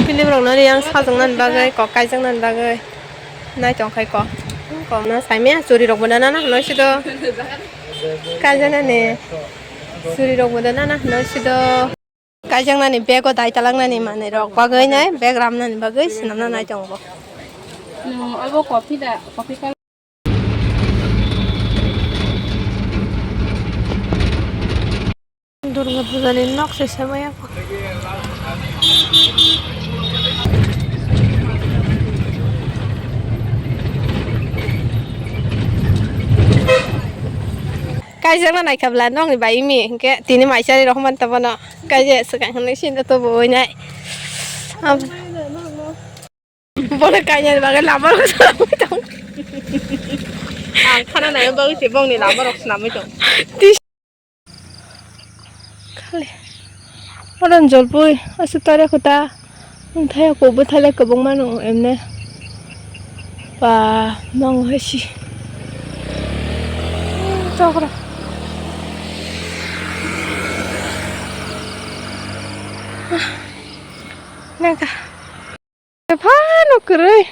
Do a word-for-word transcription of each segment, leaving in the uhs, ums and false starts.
Film rok no riyang sajwk nani bagwi, kok kaijak nani bagwi nai tong khai kok. Kok no saimaya churi rok bo nana hwnwi sido. Kaijak nani churi rok bo nana hwnwi sido. Kaijak nani bag o dai talang nani manwi rok bagwi nai bag ram nani bagwi swnam na nai tongo. Nwng obo coffee da, coffee color. Durga puja ni nok se semaya ko. Kaijak na naikha bwla nokni bai mi hinkhe tini maisari rok man ta bono. Kaijak swkang hinwi sinda to bo nai. Bono kainani bagwi lama rok swnamwi tong. Ang khana nai bagwi se bongni lama rok swnamwi tong. Khali. Oron jolpui aswk tare khuta. Wngthai kok bwthai le kwbangma nw emne. Ba mong hai si. Chokra. Nangkha. Phano kwrwi.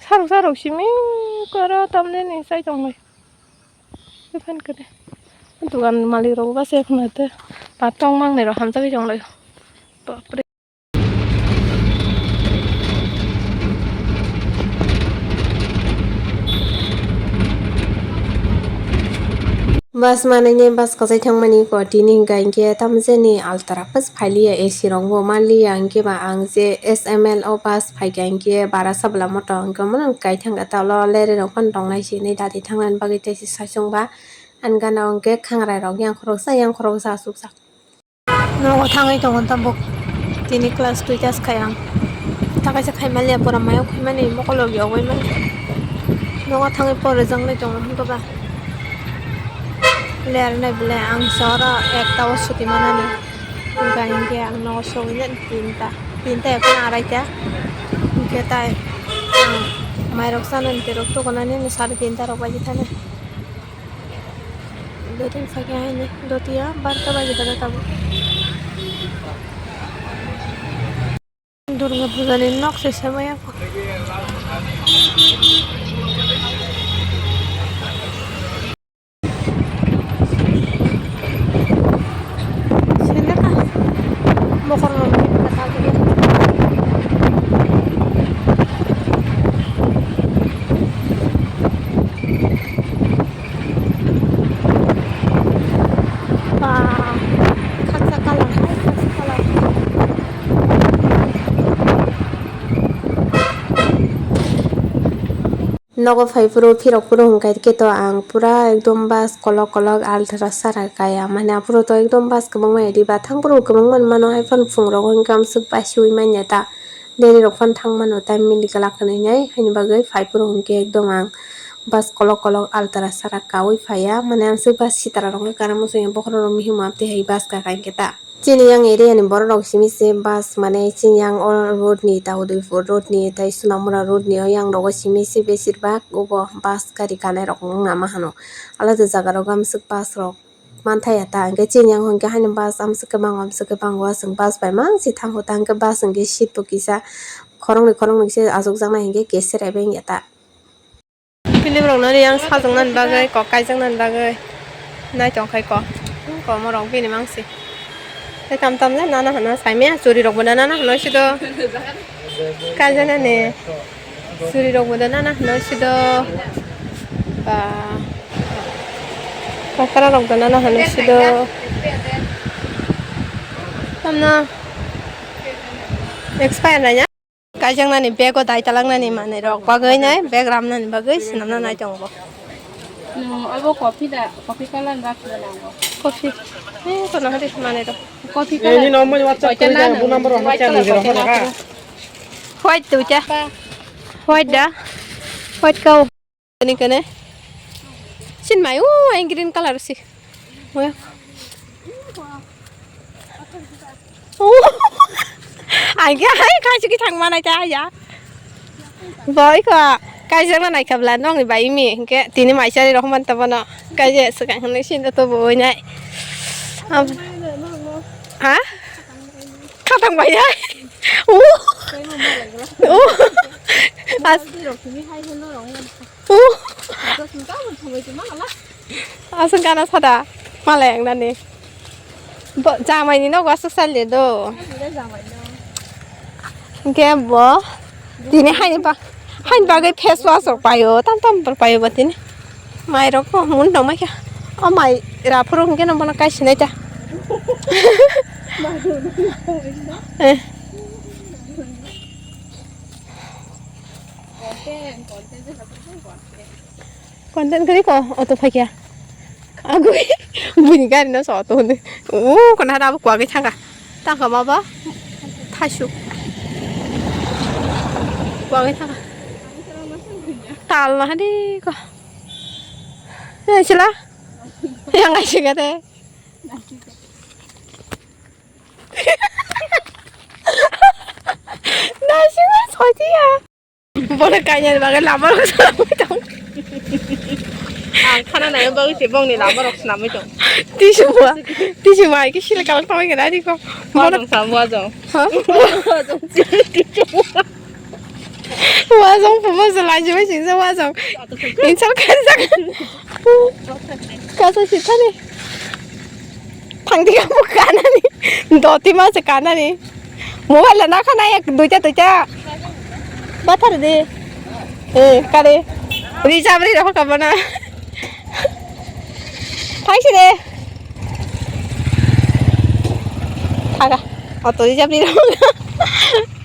Sarok sarok simi kwrwi tamni ni sai tonglai. Phan kwrwi. Dugan malik rok ba se khna te. Patong mangnai rok hamjagwi tonglai. Bapre. Bus manwi ni bus kwchai thangmani kotini hwnkha hinkhe tamo jani altra bus phailiya A C rok bo manliya hinkhe ba ang je S M L o bus phaikha hinkhe bara sabla moto hinkhe omono kaithang khe tolo lereng rok phano tongnai se hinwi dati thangnani bagwi tei se saichung ba ani gana o hinkhe khangrai rok yang khoroksa yang khoroksa achukjak. Nogo thangwi tongo tabuk. Tini class duita khai ang. Ta kaisa khai manliya pura mayung khaimani mokolo yogwi mani. Nogo thangwi pore jangli tongo hintoba. Ler nai bwle ang sora ekta o suti manani. Hinkha hinkhe ang nogo sogwi nani tinta. Tinta ekhono araita. Hinkhe tai ang mairok chanani terok tukunani sade tinta rok baji thani. Doteng sakya haini dotiya barta baji dada tabuk. Durga puja ni nok se semaya ko. Sele ta mokol rok ni kata kiri. Ba, khaksa colour hai, khaksa colour. Nogo phai phuru phirok phuru hwnkha khe to ang pura ekdom bus kolok kolok altra sara kaya mani aphuru to ekdom bus kwbangma edi ba thang phuru kwbangma mano hai phano phungrok hwnkhe amswk bus ui manya ta. Deri rok phano thang mano time mili kwlak hinwi nai, haini bagwi phai phuru hwnkhe ekdom ang bus kolok kolok altra sara kaui phaiya, mane amswk bus sitra rok wngkha, bokhorok rok mihim amtwi hai bus kaka hinkhe ta. Chini yang area ni borok rok simi se bus, mane chini yang o road ni ta Udaipur road ni tei Sonamura road ni o yang rogo simi se besir bak obo bus gari kanai rok wngna ma hano, alada jaga rogo amswk bus rok. Manthaya ta, hwnkhe chini yang hwnkhe haino bus amswk kwbang, amswk kwbang, o aswk bus bai mangsi thango ta, hwnkhe bus hwnkhe seat bo kisa khoroknwi, khoroknwi se achukjaknai, hwnkhe keser bai wngya ta. Film rok no riyang sajwknani bagwi, kok kaijaknani bagwi nai tongkhai kok, komorok bini mangsi. Tei tam tam le nana hwno saimaya, churi rok bo nana hwno sido. Kaijana ni churi rok bo nana hwno sido. Ba. Pakra rok bo nana hwno sido. Tamno expire nanya. Kaijaknani bag o dai talangnani manwi rok bagwi nai bag ramnani bagwi swnamna nai tongo. Nwng obo coffee da, coffee colour ba khe nango. Coffee. Eh, kono hadi manwi rok. Coffee colour. Ini nomor WhatsApp kuri da, bu number hana kya nujera hana ka. White duita. White da. White kau. Kene kene. Sin mai, uh, yang green colour si. Wah. Ang khe hai kaisa khe thang manai ta ya. Boi kho kaisa ma nai khabla nongni bai mi hinkhe tini maisari rok man ta bono kaisa swkang hinwi sinda to boi nai. Ha? Khatang bai ya. Uh. Oh. As- Rok simi hai hello rong. Oh. Dos minta mo thangoi tuma kala. Aswk gana sada malai ang nani. Bo jamai ni nogo aswk sal de do. Hinkhe bo tini haini ba, haini bagwi face wash rok paio, tam tam bor paio bo tini. Mai rok ko mun tong mai kha. O mai ra phuru hinkhe no bono kai sinai ta. Eh. Content kwrwi ko auto phaikya. Agwi buini gari no so auto hwnwi. O kono hada abo kwagwi thangkha. Tangkha ma ba? Thaisu. Kwagwi thangkha. Tal na hadi ko. Yang sila. Yang ai sila de. Naisingwi soitiya. Bono kainani bagwi lama rok swnamwi tong. Ang khana nai bagwi se bongni lama rok swnamwi tong. Tisuma, tisuma iki sila kalak tongwi kena ari ko. Bono wajong sam wajong. Ha? Wajong. Wajong puma se laji bai singsa wajong. Insal kansa. Kasa sithani. Thangdi kamu kanani. Doti ma se kanani. Mobile na khana ek duita duita. Bathar de. Eh, kare. Reserve ri rokha bana. Thaisi de. Thaga. Auto reserve ri rokha.